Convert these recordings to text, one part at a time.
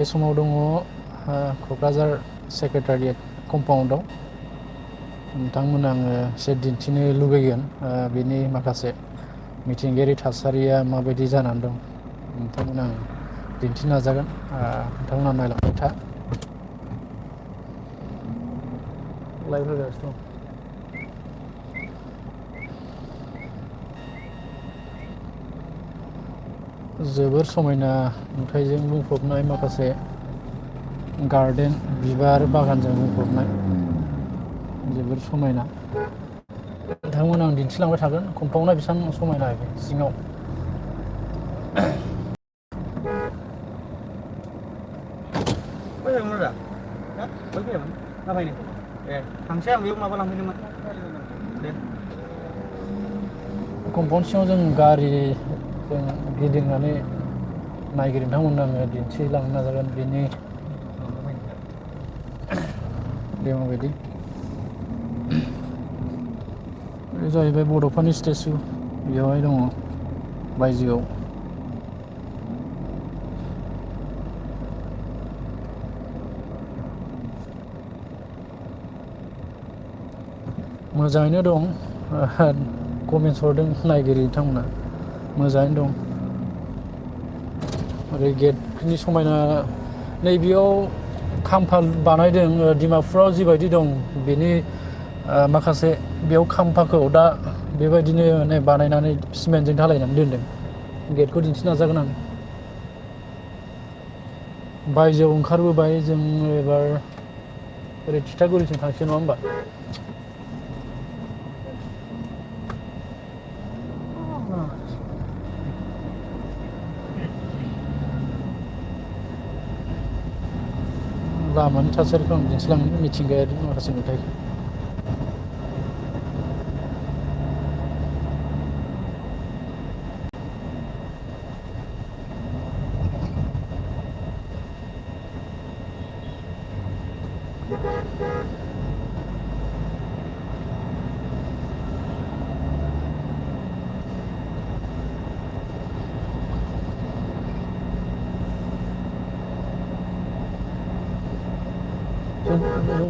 बे समाव दङ क'क्राझार सेक्रेटारियेट कम्पाउन्डआव नोंथांमोन आङो एसे दिन्थिनो लुगैगोन बेनि माखासे मिथिंगायारि थासारिया माबायदि जानानै दं नोंथांमोन आं दिन्थिनो नाजागोन नोंथांमोना नायलांबाय था लाइभ होगासिनो दं जोबोर समायना नुथायजों बुंफबनाय माखासे गार्डेन बिबार बागानजों बुंफबनाय जोबोर समायना नोंथांमोन आं दिन्थिलांबाय थागोन कम्पाउन्डआ बेसेबां समायना सिङाव कम्पाउन्ड सिङाव जों गारिजों गिदिंनानै नायगिरि नोंथांमोन आङो दिन्थिलांनो नाजागोन बेनि बे माबायदि बे जाहैबाय बड'फानि स्टेचु बेवहाय दङ बायजोआव मोजाङैनो दं कमेन्ट्स हरदों नायगिरि बिथांमोना मोजाङैनो दं ओरै गेटनि समायना नैबेयाव खाम्फा बानायदों डिमापुराव जिबायदि दं बेनि माखासे बेयाव खाम्फाखौ दा बेबायदिनो बानायनानै सिमेन्टजों ढालायनानै दोनदों गेटखौ दिन्थिनो नाजागोन आं बायजोआव ओंखारबोबाय जों एबार ओरै थिथागुरिसिम थांसै नङा होमबा लामानि थासारिखौ आं दिन्थिलांनो मिथिंगायारि माखासे नुथायखौ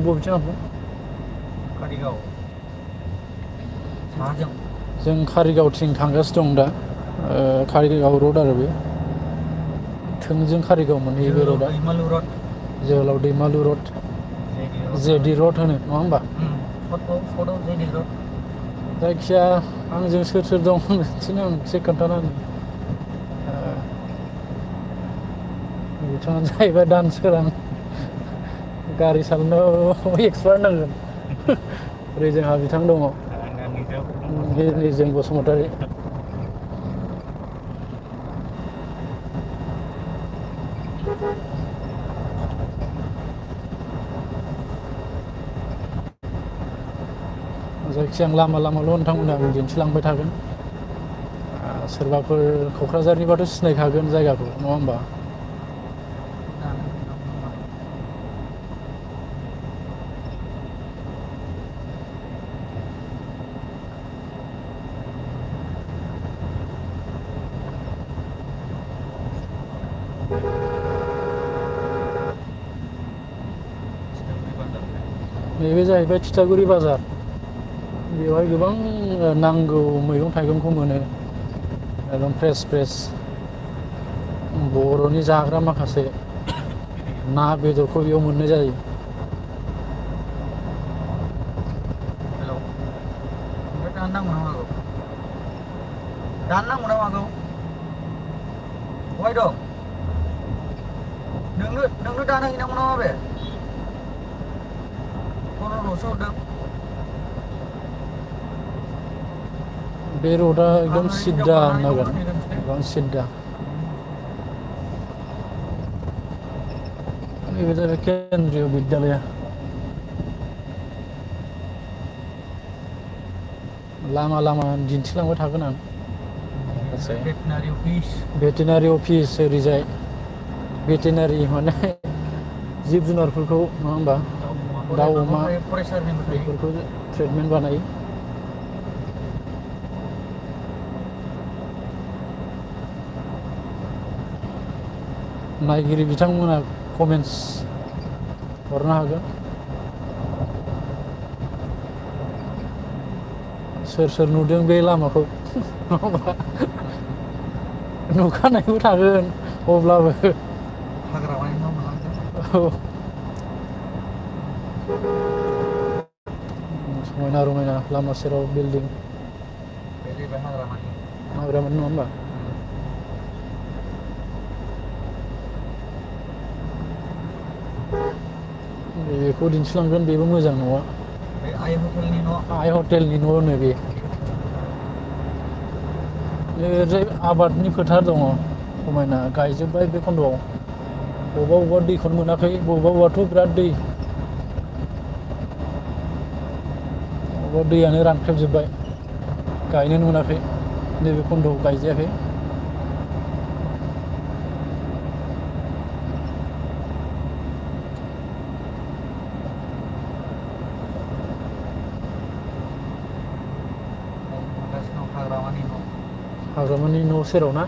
बबेथिं हाबो कारिगाव जों कारिगावथिं थांगासिनो दं दा कारिगाव रड आरो बे थोंजों कारिगाव मोनहैयो बे रडआ जोहोलाव दैमालु रड जेडि रड होनो नङा होमबा जायखिया आंजों सोर सोर दं बिदिनो आं एसे खोन्थानानै बिथाङा जाहैबाय दानसोरां गारि सालायनायाव एक्सपार्ट नांगोन ओरै जोंहा बिथां दङ निजोम बसुमतारी जायखिया आं लामा लामाल' नोंथांमोननो आं दिन्थिलांबाय थागोन सोरबाफोर क'क्राझारनिबाथ' सिनायखागोन जायगाखौ नङा होमबा नैबे जाहैबाय थिथागुरि बाजार बेवहाय गोबां नांगौ मैगं थाइगंखौ मोनो एकदम फ्रेस फ्रेस बर'नि जाग्रा माखासे ना बेदरखौ बेयाव मोननाय जायो दाननांगौ ना मागौ बहाय दं नोंनो दानहैनांगौ नामा बे फनल'सो हरदों बे रडा एकदम सिद्दा होननांगोन एकदम सिद्दा नैबे जाबाय केन्द्रीय बिद्यालया लामा लामा दिन्थिलांबाय थागोन आं भेटेनारि अफिस ओरैजाय भेटेनारि माने जिब जुनारफोरखौ नङा होमबा दाउ अमा बेफोरखौ ट्रिटमेन्ट बानायो नायगिरि बिथांमोना कमेन्ट्स हरनो हागोन। सोर सोर नुदों बे लामाखौ नङाबा नुखानायबो थागोन अब्लाबो हाग्रामानि न' मोनलांदों। औ समायना रमायना लामा सेराव बिल्डिं बे जाहैबाय हाग्रामानि नङा होमबा? बेखौ दिन्थिलांगोन बेबो मोजां न'आ। बे आइ हटेलनि न'। आइ हटेलनि न' होनो बे। ओरैजाय आबादनि फोथार दङ समायना गायजोब्बाय बे खन्द'आव। बबेबा बबेबा दैखौनो मोनाखै बबेबा बबेबाथ' बिराद दै। बबेबा दैयानो रानख्रेबजोब्बाय गायनोनो मोनाखै नैबे खन्द'आव गायजायाखै। हाग्रामानि न' सेराव ना?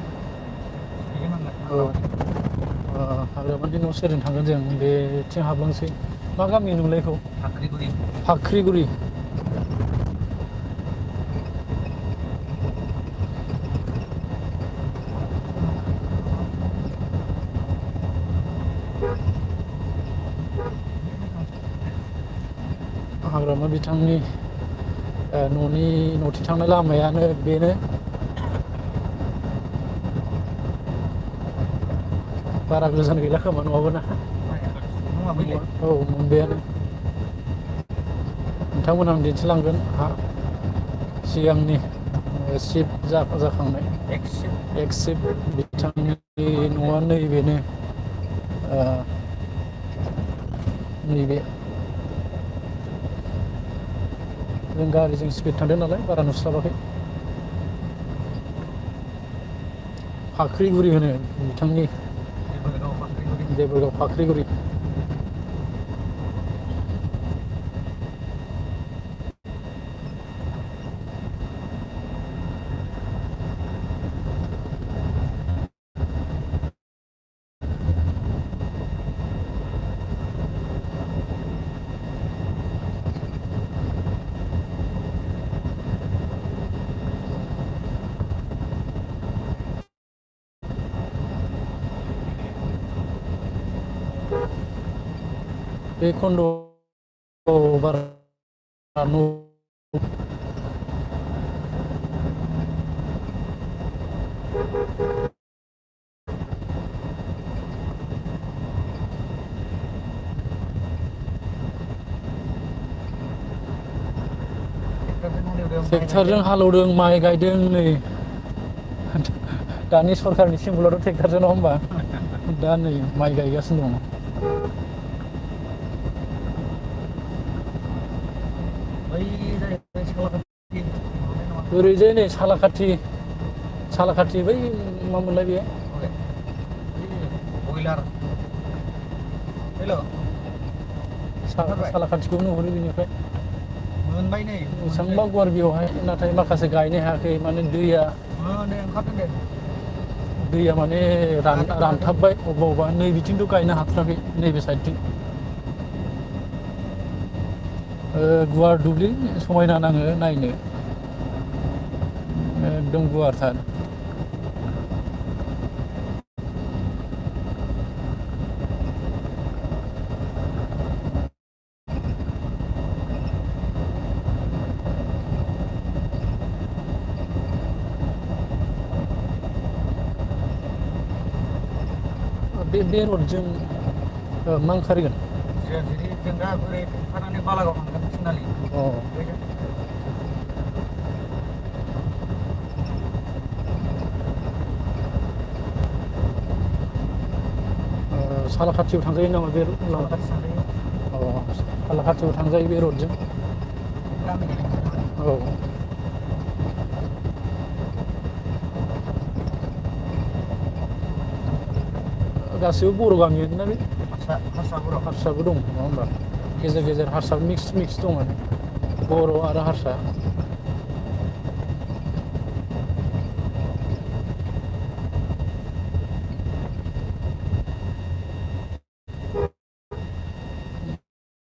औ हाग्रामानि न' सेरजों थांगोन जों बेथिं हाबलांसै। मा गामि होनोमोनलाय बेखौ? फाख्रिगुरि। फाख्रिगुरि। हाग्रामा बिथांनि न'थिं थांनाय लामायानो बेनो। बारा गोजान गैला खोमा नङाबा ना? औ मोनबायानो। नोंथांमोनहा दिन्थिलांगोन सिगांनि सिफ जाखांनाय एक्स सिफ बिथांनि न'आ नैबेनो नैबे। जों गारिजों स्पिड थांदों नालाय बारा नुस्लाबाखै। फाख्रिगुरि होनो बिथांनि देबोरगाव फाख्रिगुरि। बे खन्द'आव बारा न' ट्रेक्टरजों हालेवदों माइ गायदों नै दानि सरकारनि सिम्बलाथ' ट्रेक्टरजों नङा होमबा? दा नै माइ गायगासिनो दं। ओरैजाय नै सालाखाथि बै मा मोनलाय बेयो? बयलार। हेल'। सालाखाथिखौबो नुहुरो बेनिफ्राय। मोनबाय नै। बेसेबांबा गुवार बेवहाय नाथाय माखासे गायनो हायाखै माने दैया ओंखारदों दे। दैया माने रानथाबबाय अबेबा अबेबा नै बिथिंथ' गायनो हाथाराखै नैबे साइडथिं। गुवार दुब्लि समायना नाङो नायनो एकदम गुवारथार। बे रडजों मा ओंखारहैगोन? जों दा ओरै ओंखारनानै बालागाव थांगोन थिनालि। सालाखाथियाव थांजायो नामा बे लामा? सालाखाथियाव थांजायो बे रडजों। औ। गासिबो बर' गामियानो ना बे? हारसाबो दं नङा होमबा? गेजेर गेजेर हारसा मिक्स दं आरो बर' आरो हारसा।